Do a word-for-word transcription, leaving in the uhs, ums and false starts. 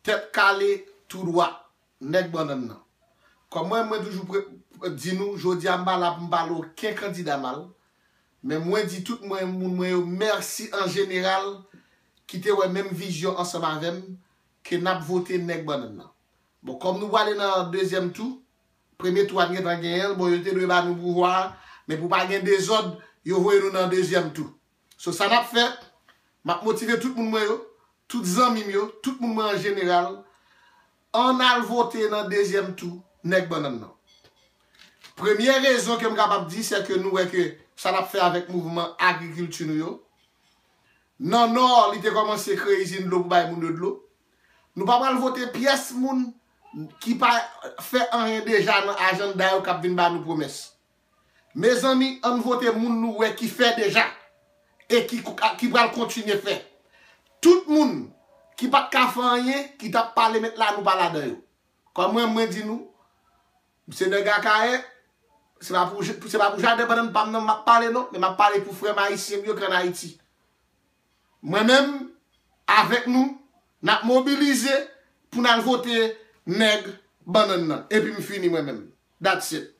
Tèt kale, tou dwat. Nèg bannann nan. Kòm mwen, mwen toujou pre- di nou, jodi a m pa la pou m pale okenn kandida mal. Men mwen di tout mwen, moun mwen yo, mèsi an jeneral, ki te wè menm vizyon ansanm avè m, ke n ap vote nèg bannann nan. Bon, kòm nou prale nan dezyèm tou, premye tou a n gentan genyen l, bon, yo te dwe ba nou pouvwa a, men pou pa gen dezòd, yo voye nou nan dezyèm tou. So, sa n ap fè, m ap motive tout moun mwen yo, tout zanmi m yo, tout moun mwen an jeneral, ann al vote nan dezyèm tou nèg bannann nan. Premye rezon ke m kapab di, se ke nou wè ke sa n ap fè avèk mouvman agrikilti nou yo. Nan Nò, li te kòmanse kreye izin dlo pou bay moun yo dlo. Nou pa pral vote pyès moun ki pa fè anyen deja nan ajanda yo k ap vin ba nou pwomès. Mezanmi, ann vote moun nou wè ki fè deja e ki, ki pral kontinye fè. Tout moun ki pa t ka fè anyen, ki t ap pale met la, nou pa ladan yo. Kòm mwen, mwen di nou, m se nèg Akayè, se pa pou, se pa pou jaden bannann pa m nan m ap pale non, men m ap pale pou frè m ayisyen m yo k ann Ayiti. Mwen menm, avèk nou, n ap mobilize pou n al vote nèg bannann nan. Epi m fini mwen menm. That's it.